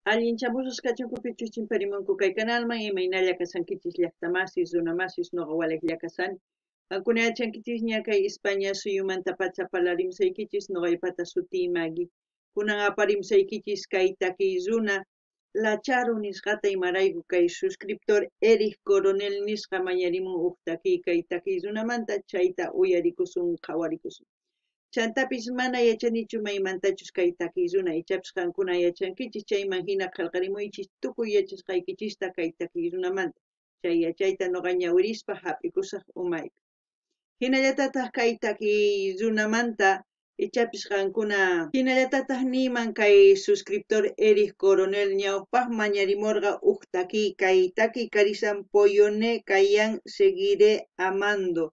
Allinchamusqas kachunkupichus chimparimunku kay kanalman, imaynalla kashankichis llaqtamasis, runamasis, noqa walejlla kashani. Qankuna yachankichisña kay España suyumantapacha parlarimusaykichis, noqaypata sutiy Magui. Kunan aparimusaykichis kay takiy runa La Charo nisqata, imarayku kay suscriptor Eric Coronel nisqa mañarimun uj takiy kay takiy runamanta, chayta uyarikusun, qhawarikusun. Chantapis mana yachanichu maymantachus kay takiy runa, ichapis qankuna yachankichis, chayman hina qhelqarimuychis tukuy yachasqaykichista kay takiy runamanta. Chay yachayta noqa ñawirispa hap'ikusaq umaypi. Hinallatataj kay takiy runamanta ichapis qankuna hinallatataj niyman kay suscriptor Eric Coronel ñawpaj mañarimorqa uj takiy kay takiy karisan Poyone Kayan seguiré amando.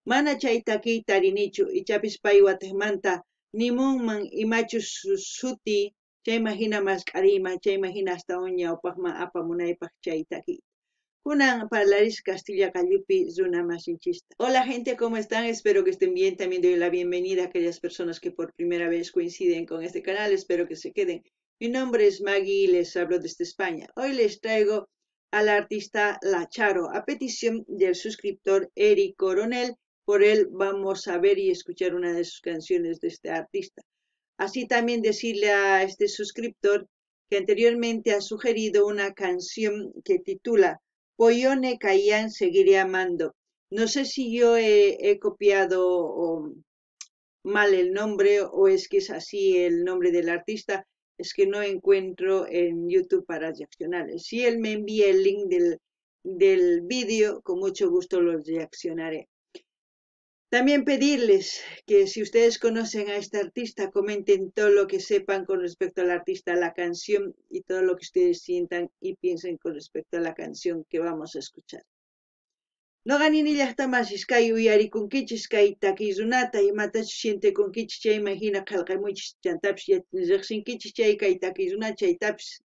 Mana chay takiy tarinichu, ichapis pay watejmanta nimunman imachus suti, chayman hina mask'ariyman, chayman hina astawan ñawpajman apamunaypaj chay takiyta. Kunan parlaris Castilla qallupi runa masinchista. Hola gente, ¿cómo están? Espero que estén bien. También doy la bienvenida a aquellas personas que por primera vez coinciden con este canal. Espero que se queden. Mi nombre es Maggie y les hablo desde España. Hoy les traigo al artista La Charo a petición del suscriptor Eric Coronel. Por él vamos a ver y escuchar una de sus canciones de este artista. Así también decirle a este suscriptor que anteriormente ha sugerido una canción que titula Poyone Kayan Seguiré Amando. No sé si yo he copiado mal el nombre o es que es así el nombre del artista. Es que no encuentro en YouTube para reaccionar. Si él me envía el link del vídeo, con mucho gusto lo reaccionaré. También pedirles que si ustedes conocen a este artista, comenten todo lo que sepan con respecto al artista, la canción y todo lo que ustedes sientan y piensen con respecto a la canción que vamos a escuchar. Noqa nini llaqtamasis kay uyarikunkichis kay takiy runata imatachus sientekunkichis chayman hina qhelqamuychis, chantapis riqsinkichis chay kay takiy runa chaytapis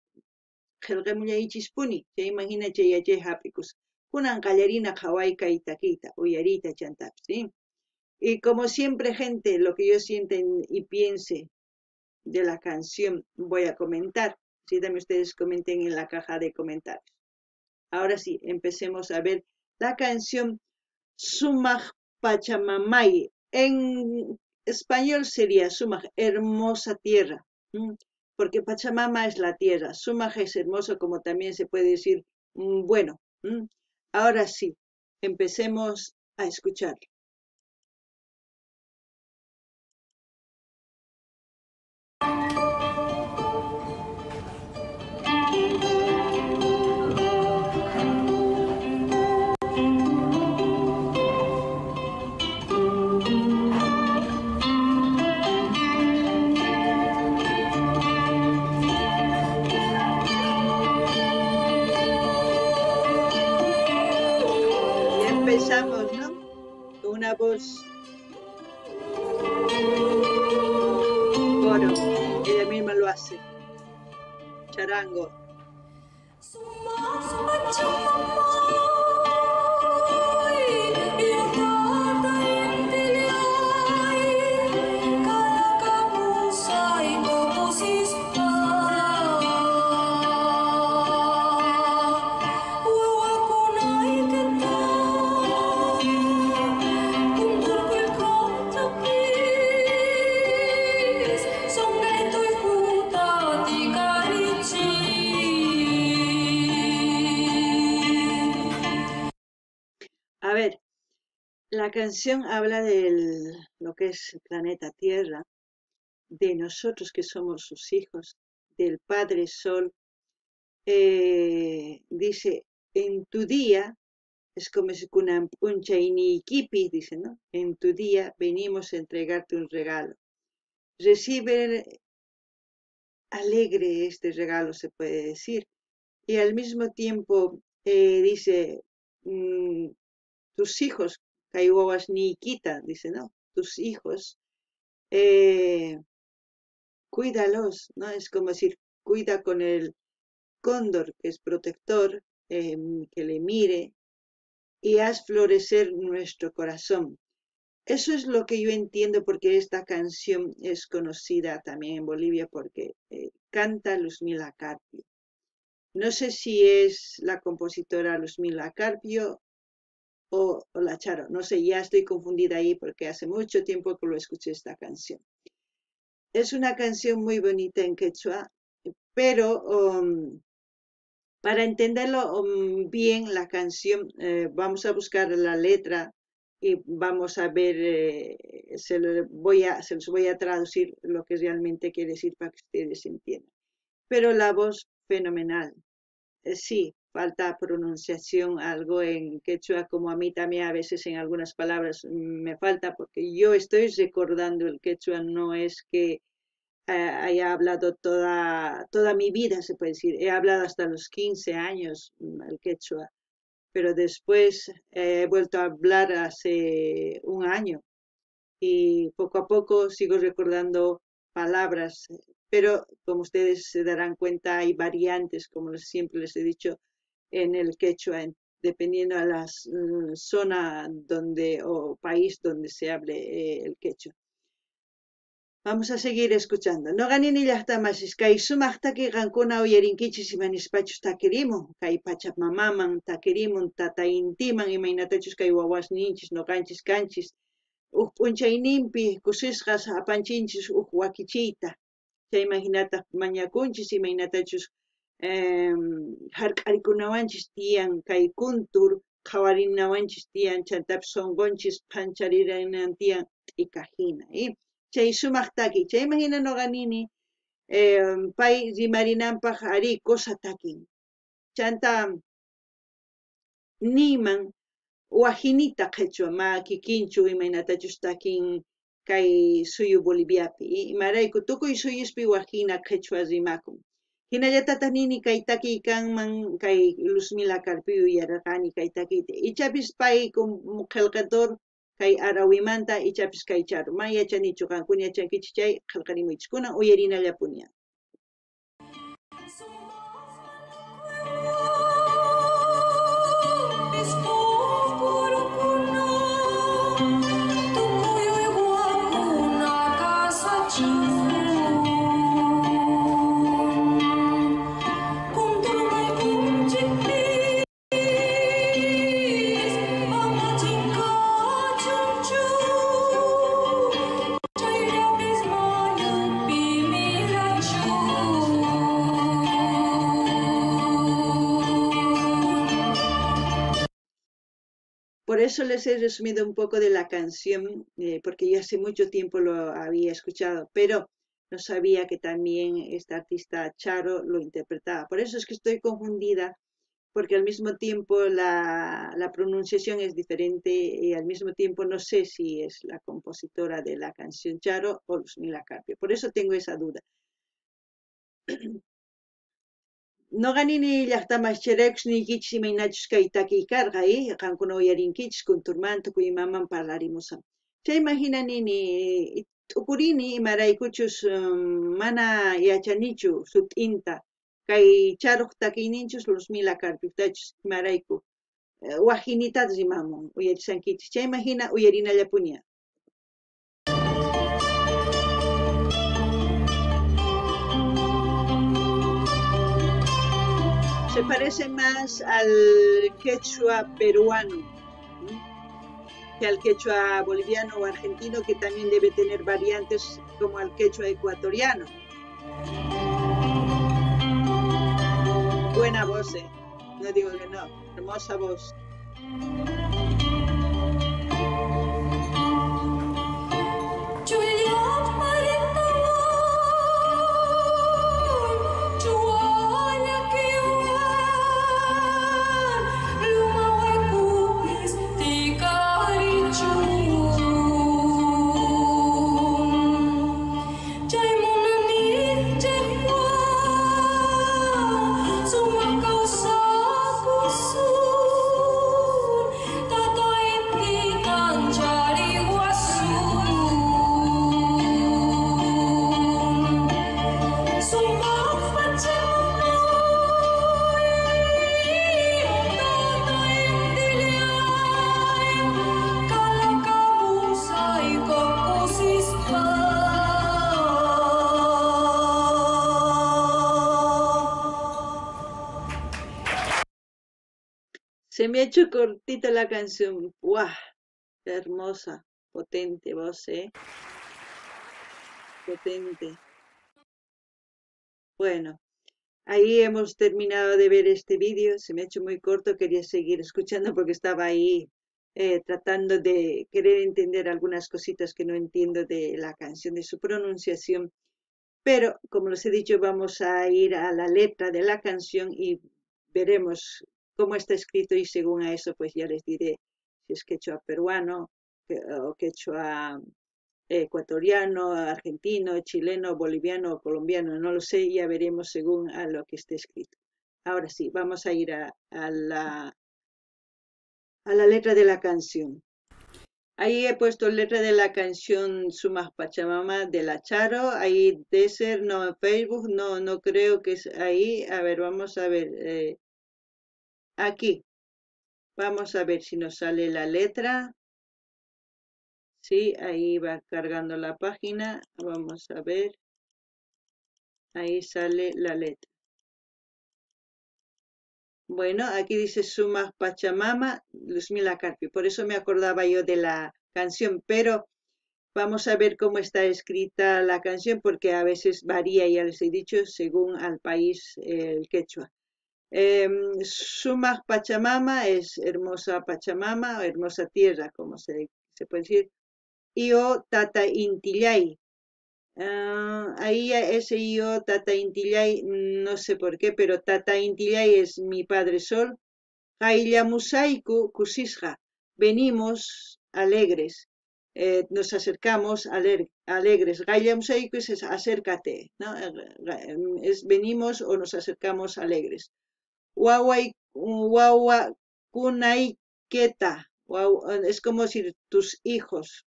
qhelqamullaychispuni, chayman hina chay yachay hap'ikus. Kunan qallarina qhaway kay takiyta uyariyta chantapis, ¿sí? Y como siempre, gente, lo que yo sienta y piense de la canción voy a comentar. Sí, también ustedes comenten en la caja de comentarios. Ahora sí, empecemos a ver la canción Sumaj Pachamamay. En español sería Sumaj, hermosa tierra, porque Pachamama es la tierra. Sumaj es hermoso, como también se puede decir, bueno. Ahora sí, empecemos a escucharlo. Empezamos, ¿no? Con una voz coro, ella misma lo hace. Charango. A ver, la canción habla de lo que es el planeta Tierra, de nosotros que somos sus hijos, del Padre Sol. Dice, en tu día, es como si con un chainikipi, dice, ¿no? En tu día venimos a entregarte un regalo. Recibe alegre este regalo, se puede decir. Y al mismo tiempo dice, tus hijos, kaywawas niykita, dice, ¿no? Tus hijos, cuídalos, ¿no? Es como decir, cuida con el cóndor, que es protector, que le mire, y haz florecer nuestro corazón. Eso es lo que yo entiendo, porque esta canción es conocida también en Bolivia, porque canta Luzmila Carpio. No sé si es la compositora Luzmila Carpio o la Charo, no sé, ya estoy confundida ahí porque hace mucho tiempo que lo escuché esta canción. Es una canción muy bonita en quechua, pero para entenderlo bien la canción, vamos a buscar la letra y vamos a ver, se los voy a traducir lo que realmente quiere decir para que ustedes entiendan. Pero la voz, fenomenal. Sí, falta pronunciación, algo en quechua, como a mí también a veces en algunas palabras me falta, porque yo estoy recordando el quechua, no es que haya hablado toda mi vida, se puede decir. He hablado hasta los 15 años el quechua, pero después he vuelto a hablar hace un año y poco a poco sigo recordando palabras, pero como ustedes se darán cuenta hay variantes, como siempre les he dicho, en el quechua, dependiendo a la zona donde, o país donde se hable el quechua. Vamos a seguir escuchando. Noqa nini llaqtamasis kay sumaq takiy qankuna uyarinkichis imanispachus takirimun, kay pachamamaman takirimun, tata intiman, imaynatachus kay wawasninchis noqanchis kanchis, uj p'unchayninpi kusisqas apanchinchis uj wakichiyta, chayman hinataq mañakunchis imaynatachus hark'arikunawanchis tiyan kay kuntur qhawarinawanchis tiyan chantapis sunqunchis phanchariranan tiyan t'ika hina. Chay sumaq takiy, chayman hina noqa nini pay rimarinanpaq ari cosa takin. Chanta niman wajinita qhichwa ma kikinchu imaynatachus takin kay suyu Boliviapi. Imarayku tukuy suyuspi wajina qhichwa rimakun. Hinallatataq nini kay takiy kanman kay Luzmila Carpio uyararqani kay takiyta. Ichapis pay qillqador kay arawimanta ichapis kay Charo. Ma yachanichu qankuna yachankichis chay qillqarimuychis. Kunan uyarinallapuni. Por eso les he resumido un poco de la canción, porque yo hace mucho tiempo lo había escuchado, pero no sabía que también esta artista Charo lo interpretaba. Por eso es que estoy confundida, porque al mismo tiempo la pronunciación es diferente y al mismo tiempo no sé si es la compositora de la canción Charo o Luzmila Carpio. Por eso tengo esa duda. Noqa nini llaqtamas chayraykus niykichis imaynachus kay takiy karqa, qankuna uyarinkichis kunturmanta tukuy imaman parlarimusan. Chayman hina nini t'ukurini imaraykuchus mana yachanichu sut'inta kay Charuq takiyninchus Luzmila Carpiotachus imarayku wajinitata rimamun uyarishankichis chayman hina uyarinallapuni. Se parece más al quechua peruano que al quechua boliviano o argentino, que también debe tener variantes como al quechua ecuatoriano. Buena voz, no digo que no, hermosa voz. Se me ha hecho cortita la canción. ¡Guau! Hermosa, potente voz, ¿eh? Potente. Bueno, ahí hemos terminado de ver este vídeo. Se me ha hecho muy corto, quería seguir escuchando porque estaba ahí tratando de querer entender algunas cositas que no entiendo de la canción, de su pronunciación. Pero, como les he dicho, vamos a ir a la letra de la canción y veremos cómo está escrito y según a eso, pues ya les diré si es quechua peruano o quechua ecuatoriano, argentino, chileno, boliviano o colombiano, no lo sé, ya veremos según a lo que esté escrito. Ahora sí, vamos a ir a la letra de la canción. Ahí he puesto letra de la canción Sumaq Pachamama de la Charo, ahí de ser, no en Facebook, no, no creo que es ahí. A ver, vamos a ver, aquí. Vamos a ver si nos sale la letra. Sí, ahí va cargando la página. Vamos a ver. Ahí sale la letra. Bueno, aquí dice Sumaq Pachamama, Luzmila Carpio. Por eso me acordaba yo de la canción, pero vamos a ver cómo está escrita la canción, porque a veces varía, ya les he dicho, según al país el quechua. Sumaq Pachamama es hermosa Pachamama, o hermosa tierra, como se puede decir. Io Tata Intillay. Ahí ese Io Tata Intillay, no sé por qué, pero Tata Intillay es mi padre sol. Qayllamusayku kusisqa, venimos alegres, nos acercamos alegres. Qayllamusayku es acércate, ¿no? Es venimos o nos acercamos alegres. Wawakunaykita, es como decir tus hijos.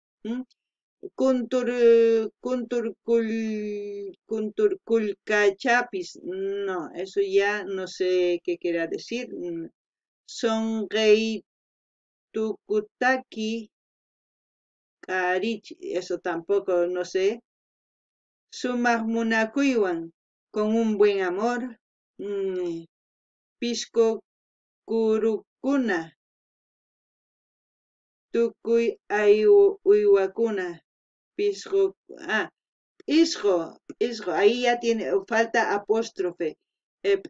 Kunturkulkachapis, no, eso ya no sé qué quiera decir. Sonreytukutaki karich, eso tampoco no sé. Sumaq munakuywan, con un buen amor. Pisco kurukuna, tukuy uywakuna, pisco, isjo, isjo, ahí ya tiene, falta apóstrofe.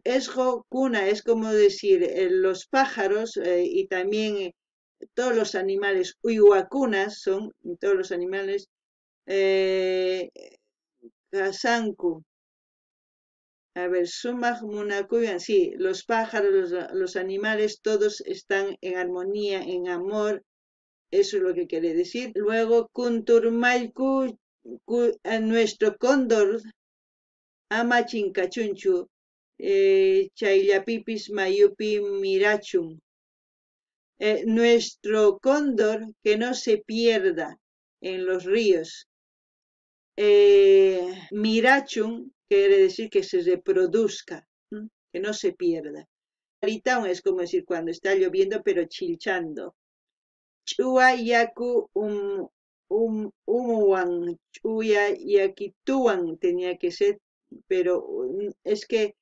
Esjo cuna es como decir los pájaros y también todos los animales, uyuacunas son todos los animales, kasanku. A ver, sumaq munakuyan, sí, los pájaros, los animales, todos están en armonía, en amor, eso es lo que quiere decir. Luego, kunturmallku, nuestro cóndor, ama chinkachunchu, chayllapipis mayupi mirachun. Nuestro cóndor que no se pierda en los ríos. Mirachun quiere decir que se reproduzca, que no se pierda. Aritaun es como decir cuando está lloviendo pero chilchando. Chua yaku umuan, chuya yakituan tenía que ser, pero es que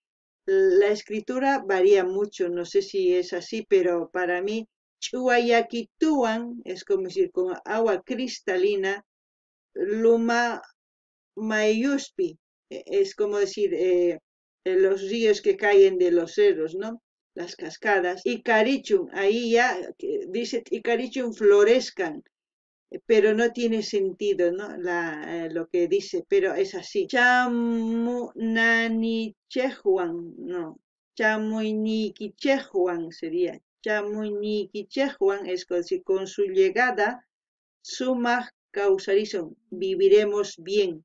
la escritura varía mucho, no sé si es así, pero para mí chuayakituan es como decir con agua cristalina, luma mayuspi, es como decir los ríos que caen de los cerros, ¿no? Las cascadas. Y carichun, ahí ya dice y carichun florezcan, pero no tiene sentido, ¿no? Lo que dice, pero es así. Chamunanichejuan, no, chamuniquichejuan sería. Chamuniquichejuan es como decir, con su llegada, sumaq kawsarisun, viviremos bien.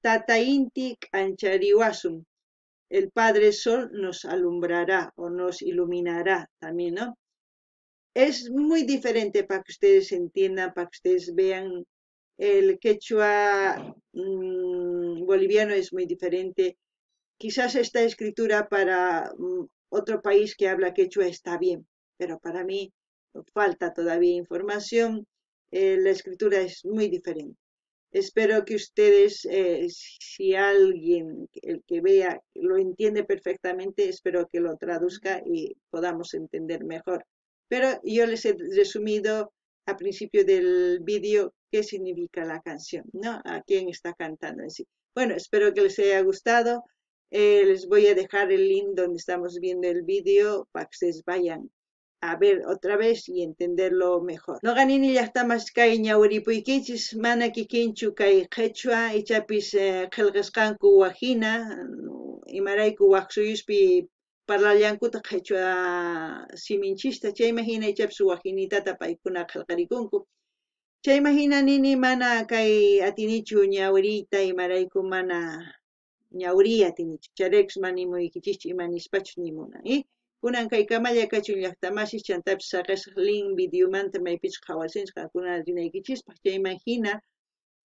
Tata Inti anchariwasum, el Padre Sol nos alumbrará o nos iluminará también, ¿no? Es muy diferente para que ustedes entiendan, para que ustedes vean. El quechua boliviano es muy diferente. Quizás esta escritura para otro país que habla quechua está bien, pero para mí falta todavía información. La escritura es muy diferente. Espero que ustedes, si alguien, el que vea, lo entiende perfectamente, espero que lo traduzca y podamos entender mejor. Pero yo les he resumido al principio del vídeo qué significa la canción, ¿no? A quién está cantando en sí. Bueno, espero que les haya gustado. Les voy a dejar el link donde estamos viendo el vídeo para que ustedes vayan a ver otra vez y entenderlo mejor. Noqa nini llaqtamas kay ñawiripuykichis mana kikinchu kay qhichwa ichapis qillqasqanku wajina imarayku wak suyuspi parlallankutaq qhichwa siminchista chayman hina ichapis wajinitata paykuna qillqarikunku. Chayman hina nini mana kay atinichu ñawiriyta imarayku mana ñawiriy atinichu. Chayraykus mana nimuykichischu ima nispachus nimunan. Kunan kaykamalla kachun llaqtamasis chantapis saqesaq link videomanta maypichus qhawasinchis qankuna rinaykichispaq chayman hina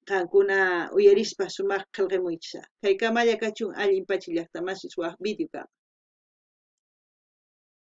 qankuna uyarispa sumaq qillqamuychis. Kaykamalla kachun allin pacha llaqtamasis wak video kama.